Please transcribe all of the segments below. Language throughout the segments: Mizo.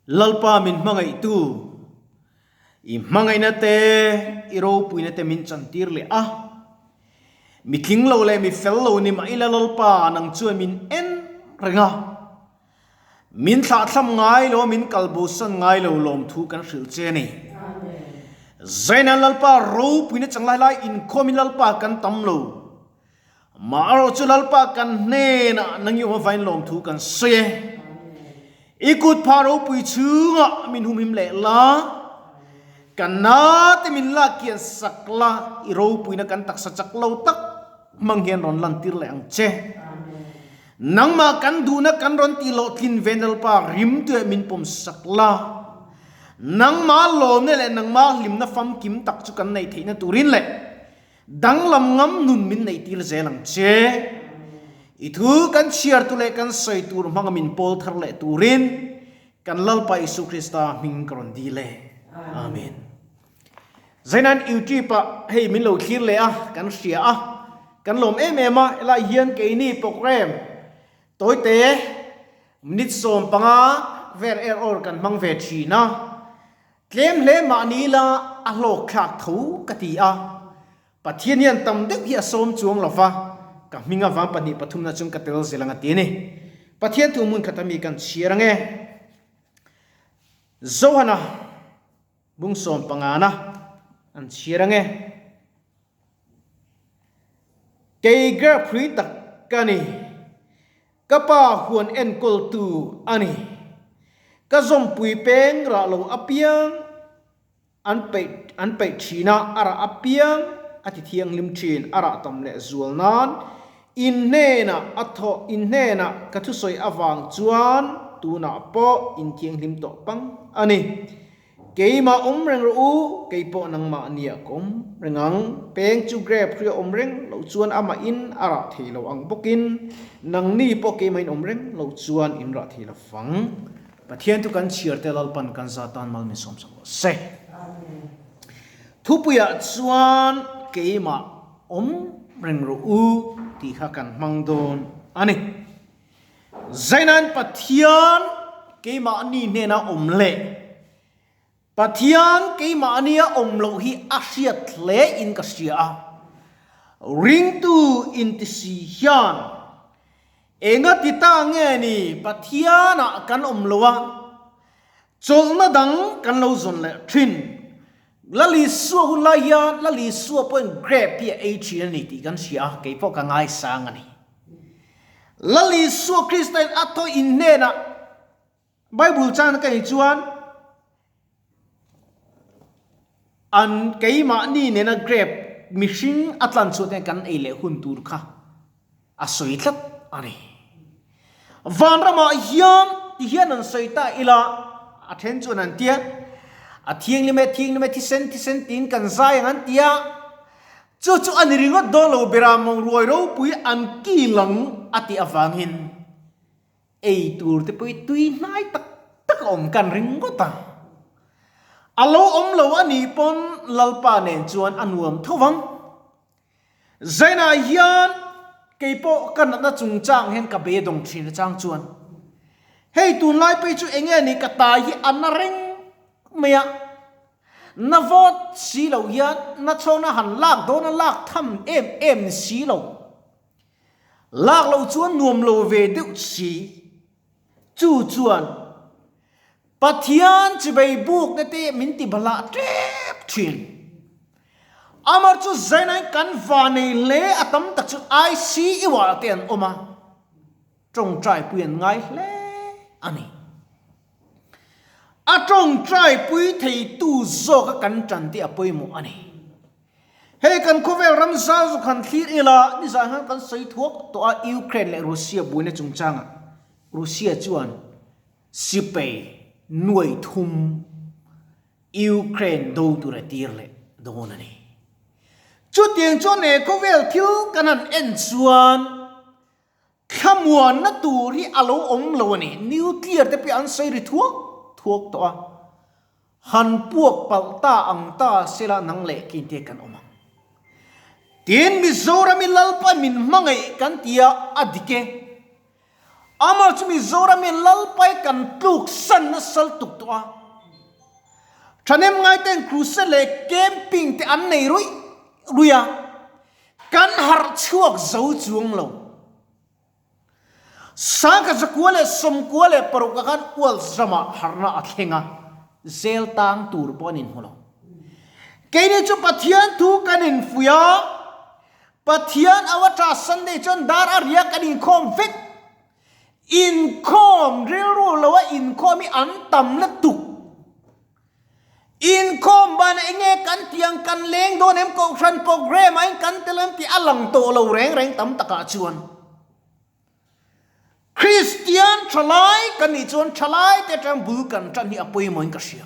Lalpa min hmangaihtu, i hmangaihna te, i ropuina te min chantir leh a. Mi tling lo leh mi fel lo ni mah ila Lalpa nang chuan min en reng a. Min thlahthlam ngai lo a min kalbosan ngai lo lawmthu kan hrilh che a ni. Zainan Lalpa ropuina changlai lai inkhawmin Lalpa kan tam lo. Mah erawh chu Lalpa kan hnenah nang i awm avain lawmthu kan sawi e. I kut phah ropui chhungah min humhim leh la, kan nate min lak kian sak la, i ropuina kan taksa chak lo tak hmang hian rawn lantir leh ang che. Nangmah kan duhna kan rawn tih loh tlin ve Lalpa rimtuah min pawm sak la, nangmah lawmna leh nangmah hlimna famkim tak chu kan neih theihna turin leh Danglam ngam nun min neih tir zel ang che. I thu kan chhiar tu leh kan sawi tur hmanga min pawl thar leh turin kan Lalpa Isu Krista hming ka rawn dil e. Amen. Zainan YouTube ah hei min lo thlir leh a, kan hria a, kan lawm em em a, helai hian keini program tawite minute 15 vel er awr kan hmang ve thin a. Tlem hle mahni la a hlawk thlak tho ka ti a, Pathian hian tam deuh hi a sawm chuang lo va, ka hming avang pahnih pathumna chung ka tel zel ang a ti a ni. Pathian thu hmun khat ami kan chhiar ang e. Johana bung sawm pangana an chhiar ang e. Kei grape hrui tak ka ni. Ka pa huan enkawltu a ni. Ka zawmpui peng rah lo apiang an peih an peih thin a, a rah apiang a ti thianghlim thin, a rah tam leh zual nan in hnenah a thawh in hnenah ka thusawi avang chuan tunah pawh in thianghlim tawh pang a ni. Keimah awm reng rawh u, kei pawh nangmah nia ka awm reng ang. Peng chu grape hria awm reng loh chuan amahin a rah thei lo ang bawkin nangni pawh keimahin awm reng loh chuan in rah thei lo vang. Pathian thu kan chhiar te Lalpan kan za tan mal min sawm sak rawh se. Thupuiah chuan keimah awm reng rawh u tih kha kan hmang dawn a ni. Zainan Pathian keimahni hnena awm leh Pathian keimahnia awm loh hi a hriat hle in ka hria a. Ringtu intisi hian enga ti ta nge ni Pathianah kan awm lo a, chawlhna dang kan lo zawn leh thin. Lal Isua hun lai hian Lal Isua pawhin grape hi a ei thin a ni tih kan hria a, kei pawh ka ngaisang a ni. Lal Isua Krista in a thaw in hnenah Bible chang ka ni chuan an keimahni nena grape mihring a tlan chhuah te kan ei leh hun tur kha a sawi tlat a ni. Vanramah hian ti hian an sawi ta ila a then chuan an tia a thianghlim e thianghlim e thisen thisen tiin kan zai ang an tia. Chu chu a ni ringawt dawn lo bera mawngruai ropui an ki lang a tih avangin ei tur te pawh tui hnai tak tak a awm kan ringawt a. A lo awm lo a nih pawn Lalpa nen chuan a nuam tho vang. Zainah hian kei pawh ka natna chungchang hian ka beidawng thin achang chuan hei tunlai phei chu enge ni ka tai hi a na reng mai a. Na vawt si lo hian na chhawna han lak dawn a lak tham em em ni si lo. Lak loh chuan nuam lo ve deuh si. Chu chuan Pathian chibei bukna te min ti bala tep thin. Amar chu zainain kan va nei hle a tam tak chu ICU ah te an awm a, tawngtai pui an ngai hle a ni. A tawngtai pui theitu zawka kan tan tih a pawimawh a ni. Hei kan khawvel ram zau zawk han thlir ila, nizan khan kan sawi thuak tawh a Ukraine leh Russia buaina chungchangah Russia chuan sipei nuai thum Ukraine do tur a tir leh dawn a ni. Chutiang chuan he khawvel thil kan han en chuan Thlamuanna tur hi a lo awm lo a ni. Nuclear te pawh an sawi ri thuak thuak tawh a, han puak palh ta ang ta sela nang leh kinte kan awm ang. Tin, Mizoram i Lalpa min hmangaih kan ti a, a dik e. Amah chu Mizoram in Lalpai kan tluk san nasa lutuk tawh a. Thahnem ngaiten crusade leh camping te an nei ruih ruih a, kan harh chhuak zo chuang lo. Sangkhat 1996 ah khan Wales ramah harhna a thleng a, zel tang tur pawh an inhmu lo. Keini chu Pathian thu kan infuih a, Pathian Awatra Sunday chuan dar a riak kan inkhawm vek. Inkhawm rilru lo a inkhawm hi an tam lutuk. Inkhawm ban eng nge kan tiang kan leng dawn em kohhran program ah in kan tel em tih a lang tawh lo reng reng tam takah chuan. Kristian thalai kan nih chuan thalai te atang bul kan tan hi a pawimawh in ka hria.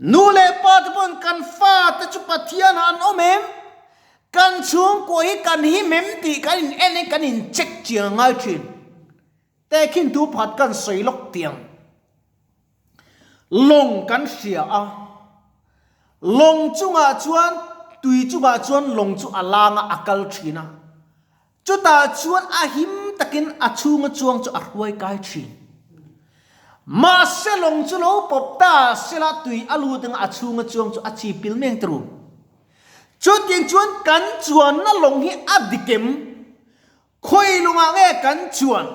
Nu leh pa te pawhin kan fa te chu Pathian ah an awm em? Kan chhungkua hi kan him em tih kan in en in kan in check chiang ngai thin. Tehkhin tu pakhat kan sawi lawk tiang. Lawng kan hria a, lawng chungah chuan tui chungah chuan lawng chu a lang a, a kal thin a. Chutah chuan a him takin a chhunga chuang chu a hruai kai thin. Mahse lawng chu lo pawp ta sela tui a lut anga a chhunga chuang chu a chi pil meng ta ru. Chutiang chuan kan chuanna lawng hi a dikem Khawi lungah nge kan chuan?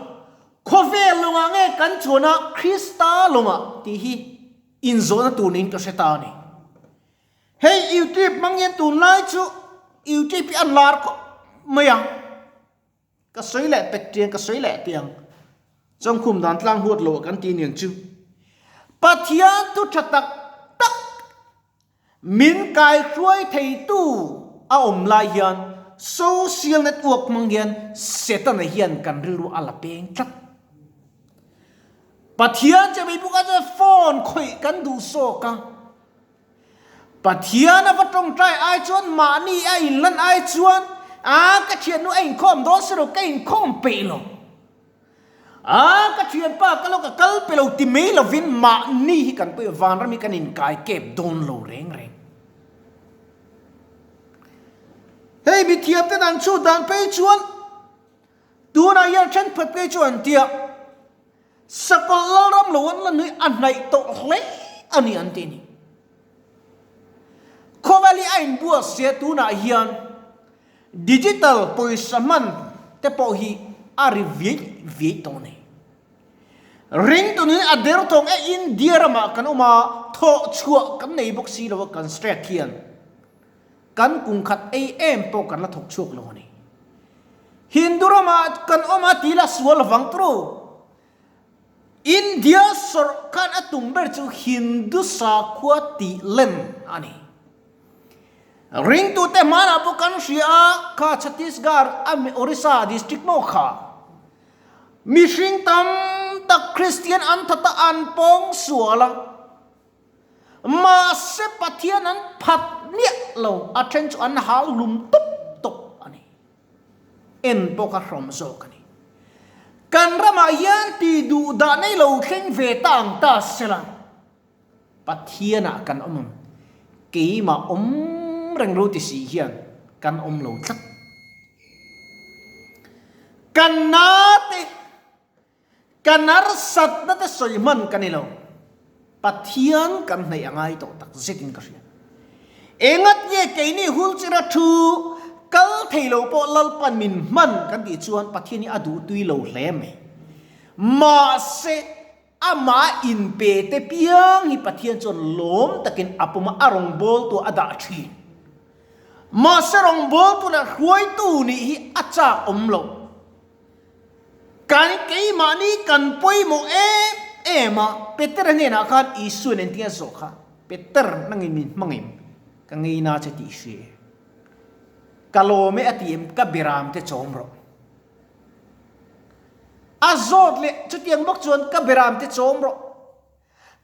Khawvel lungah nge kan chuan a Krista lungah tih hi inzawhna tur niin ka hre ta a ni. Hei YouTube hmang hian tunlai chu YouTube hi a lar khawp mai a, ka sawi leh pek tiang ka sawi leh tiang Chawngkhum dan tlang huat loh kan ti niang chu. Pathian thu tha tak tak Min kaihruai theitu a awm lai hian social network hmang hian Setana hian kan rilru a la peng tlat. Pathian che mai bawk a chuan phone khawih kan duh sawk a. Pathian a va tawngtai ai chuan mahni a inlan ai chuan a ka thiannu a inkhawm dawn si lo ka inkhawm peih lo. A ka thianpa ka lo ka kal pe lo ti mai lovin mahni hi kan pawih vanram hi kan inkai kep dawn lo reng reng. Hei mithiam ten an chhut dan phei chuan tunah hian thenkhat phei chu an tia sakawlh lalram lo an la nui a hnaih tawh hle a ni an ti a ni. Khawvel hi a inbuatsia tunah hian Digital pawisa hman te pawh hi a ri viai viai tawh a ni. Ringtunin a derthawng e India ramah kan awm a, thawh chhuah kan nei bawk si lo a kan strike hian kan kum khat ei em pawh kan la thawk chhuak lo a ni. Hindu ramah kan awm a tih la sual vang turu. India sawrkar a tum ber chu Hindu sakhua tih lem a ni. Ringtute hmanah pawh kan hria a, kha Chhattisgarh a Orissa district maw kha mihring tam tak Kristian an that a an pawng sual a, mahse Pathian an phat miah lo, a then chu an hal hlum tawp tawp a ni. En pawh kha hrawm zawk a ni. Kan ramah hian ti duh dah nei lo thleng ve ta ang ta sela, Pathianah kan awm ang, keimah awm reng ro ti si hian kan awm lo tlat. Kan nate Kan harsatna te sawi hman ka ni lo. Pathian kan hnaih a ngai tawh tak zetin ka hria. Engat nge keini hulchira thu kal thei lo pawh Lalpan min hman kan tih chuan Pathian hi a duhtui lo hle mai. Mahse, amah inpe te piang hi Pathian chuan lawm takin a pawm a, a rawngbawltu a dah thin. Mahse rawngbawltu leh hruaitu nih hi a chak awm lo. Kan keimahni kan pawimawh em em a, Petera hnenah khan Isua'n engtin a zawh kha, Peter, nangin min hmang em? Ka ngei na che tih hria e. Ka lawm e a ti em, ka beram te chawm rawh. A zawt leh chutiang bawk chuan ka beram te chawm rawh.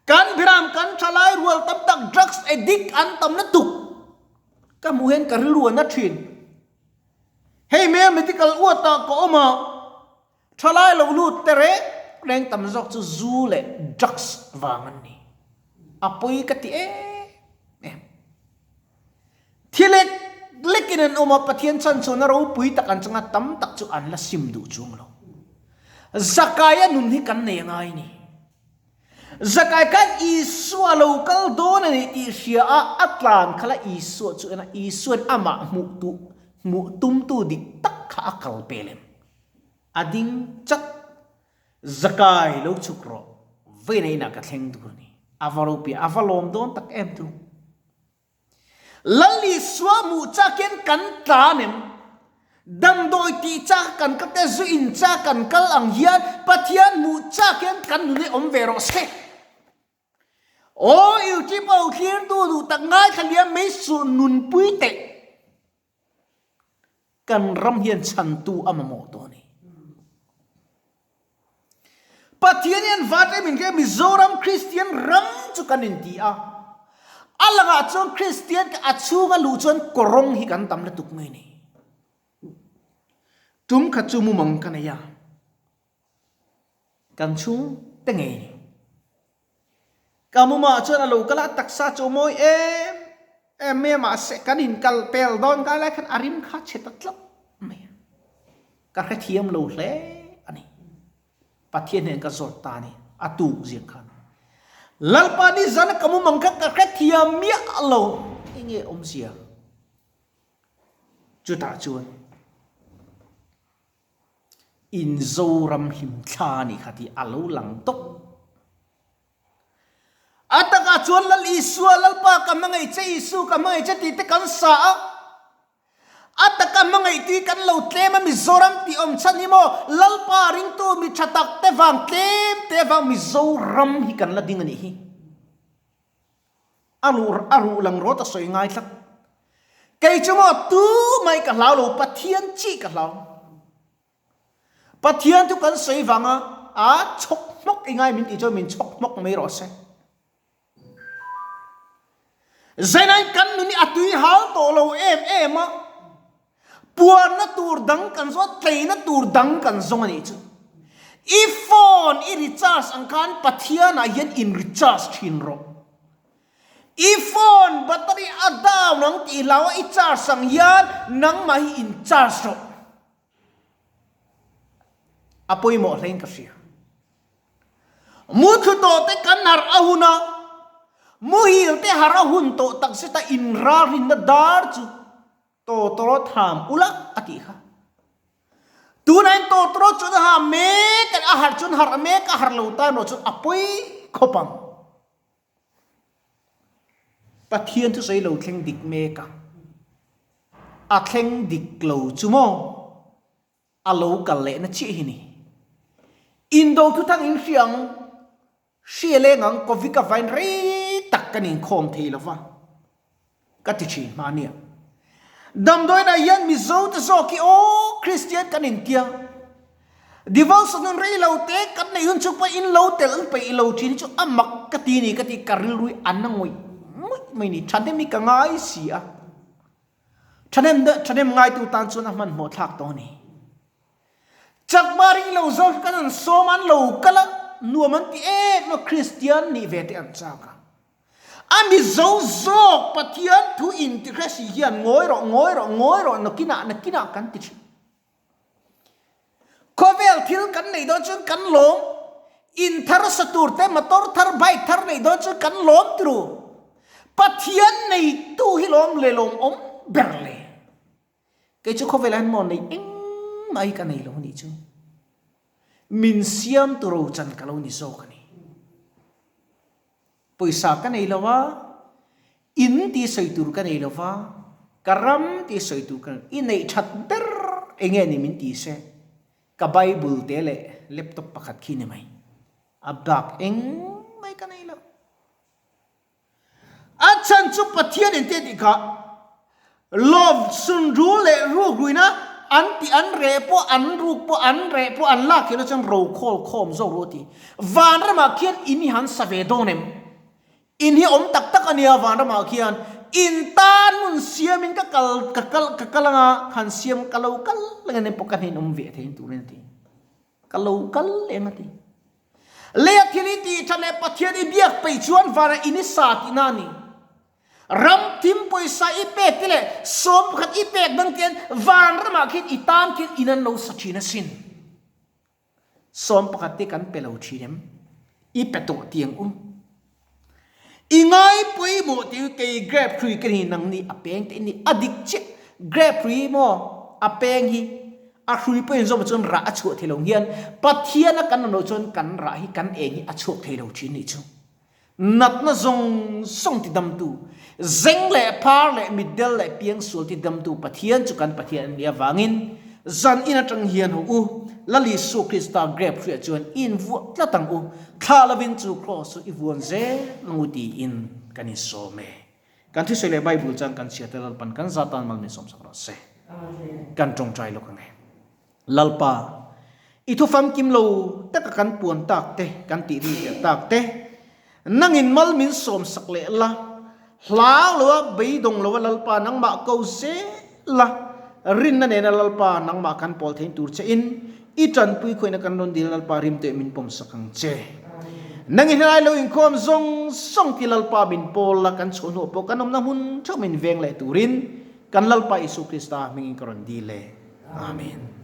Kan beram kan thalai rual tam tak drugs addict an tam lutuk. Ka hmuh hian ka rilru a na thin. Hei mel medical uatah ka awm a, thalai lo lut te reng reng tam zawk chu zu leh drugs vang an ni. A pawi ka ti em em. Thi lek lekin an awm a, Pathian chhan chhuahna ropui tak an changa tam tak chu an la sim duh chuang lo. Zakaia nun hi kan nei a ngai a ni. Zakai khan Isua lo kal dawn a nih tih hria a, a tlan khalh a, Isua chu en a, Isuain amah hmuh tu, hmuh tumtu dik tak kha a kal pel em? A ding chat. Zakai lo chhuk rawh, vawiin a inah ka thleng tur a ni. A va ropui a, a va lawm dawn tak em tu. Lal Isua hmuh chak hian kan tlan em? Damdawi tih chak kan kal te, zu in chak kan kal ang hian Pathian hmuh chak hian kan nun hi awm ve rawh se. Aw YouTube a lo thlirtu duh tak ngaithla liam mai suh nunpui teh. Kan ram hian chhantu a mamawh tawh a ni. Pathian hian vat em in khe Mizoram Kristian ram chu kan inti a. A langah chuan Kristian ka a chhunga luh chuan kawrawng hi kan tam lutuk mai ni. Tum khat chu mumang ka nei a. Kan chhung te ngei ni. Ka mumah chuan a lo kal a, a taksa chu a mawi em em mai a, mahse kan inkal pel dawn ngai lai khan a rim kha chhe ta tlat mai a, ka hrethiam lo hle a ni. Pathian hian ka zawt ta a ni, a tuk ziang khan. Lalpa nizana ka mumang kha ka hrethiam miah lo, enge awmzia? Chutah chuan. In Zoram hlimthla a nih kha tih a lo lang tawp. A takah chuan Lal Isua, Lalpa ka hmangaih che, Isu ka hmangaih che tih te kan sa a. A taka hmangaih tui kan lo tlem a, Mizoram tih awm chhan hi maw Lalpa ringtu mi tha tak te vang tlem te vang Mizoram hi kan la ding a nih hi. A ruh a ruh lang rawt a sawi ngai tlat. Kei chu maw tu mai ka hlau lo Pathian chi ka hlau. Pathian chu kan sawi vang a a chhawk hmawk i ngai min tih chuan min chhawk hmawk mai rawh se. Zainain kan nun hi a tui hal tawh lo em em a, Puanna tur dang kan zawng a, tleina tur dang kan zawng a nih chu. I phone i recharge ang khan Pathianah hian in recharge thin rawh. I phone battery a down ang tih hlau a i charge ang hian nangmah hi in charge rawh. A pawimawh hlein ka hria. Muthlu tawh te kan harh a hun a, muhil te harh a hun tawh takzet a inralrinna dar chu Tawtawrawt ham ula a tih kha. Tunah in tawtawrawt chuan a ha mek a, a harh chuan harh mek a, harh lo tan erawh chuan a pawi khawp ang. Pathian chu sawi lo thleng dik mek a, a thleng dik lo chu maw a lo kal lehna chiah hi ni. Indo thuthang in hria ang. Hria leng ang Covid a vain rei tak kan inkhawm thei lo va, ka ti thin hma nia. Damdawiinah hian Mizo te zawk hi aw Kristian kan intia. Devotion hun rei lo te kan neih hun chu pawh in lo telh an peih lo thin hi chu a mak ka ti ni ka ti ka rilru hi a na ngawih ngawih mai ni. Thahnem hi ka ngai si a. Thahnem deuh thahnem ngaitu tan chuan a hmanhmawh thlak tawh a ni. Chakma ring lo zawk kan an sawm an lo kal a, nuam an ti em a, Kristian nih ve te an chak a. A Mizo zawk Pathian thu in ti hre si hian ngawi rawh, ngawi rawh, ngawi rawh nakinah, nakinah kan ti thin. Khawvel thil kan neih dawn chuan kan lawm, in thar sa tur te, motor thar, bike thar neih dawn chuan kan lawm turu. Pathian neitu hi lawm le lawmawm ber le. Kei chu khawvelah hian maw nei engmah hi ka nei lo anih chu. Min siam tu rochan ka lo ni zawk a ni. Pawisa ka nei lo a, in tih sawi tur ka nei lo va, ka ram tih sawi tur ka nei lo. I neih that ber eng nge ni min ti se, ka Bible te leh laptop pakhat khi ni mai. A bak engmah hi ka nei lo. A chhan chu Pathian in te tih kha love sunru leh rukruina an tih an reh pawh an ruk pawh an reh pawh an lak theih loh chuan ro khawl khawm zawk ru a ti. Vanramah khian in hi han sa ve dawn em? In hi awm tak tak a nia vanramah khian in tan hmun siamin ka kal ka kal ka kal anga han siam ka lo kal eng nen pawh ka hnen awm ve thei turin a ti. Ka lo kal eng a ti. Leia thil i tih tha leh Pathian i biak peih chuan vanah in i sa tihna a ni. Ram thim pawisa i pek te leh sawmkhat i pek dang ten van ramah khian i tan khian in an lo sa thin asin. Sawmpakhat te kan pe lo thin em? I pe tawh tiang u. I ngai pawimawh tih u kei grape hrui ka ni nang ni a peng te ni a dik chiah. Grape hrui maw a peng hi a hrui pawhin zawm chuan rah a chhuah thei lo hian Pathian a kan awm loh chuan kan rah hi kan eng hi a chhuak thei lo thin nih chu. Natna zawng zawng tidamtu, zeng leh phar leh mitdel leh piangsual tidamtu Pathian chu kan Pathian a nih avangin zan in atang hian ho u, Lal Isua Krista grep hriah chuan i invuah tlat ang u, thlah lovin chu kraws chu i vuan zel ang u tiin kan insawm e. Kan thusawi leh Bible chuan kan chhiate Lalpan kan za tan mal min sawmsak rawh se. Kan tawngtai lawk ang e. Lalpa, i thu famkim lo taka kan puan tak te, kan tih ri leh tak te, nangin mal min sawmsak leh la, hlau loa beidawng loa Lalpa nangmah ko zel la, rinna nena Lalpa nangmah kan pawl thein tur che in, i tanpui khuaina kan rawn dil Lalpa rim teh min pawmsak ang che. Nangin helai lo inkhawm zawng zawng ti Lalpa min pawl la, kan chhuah hnuah pawh kan awmna hmun theuh min veng leh turin kan Lalpa Isua Krista hmingin ka rawn dil e. Amen.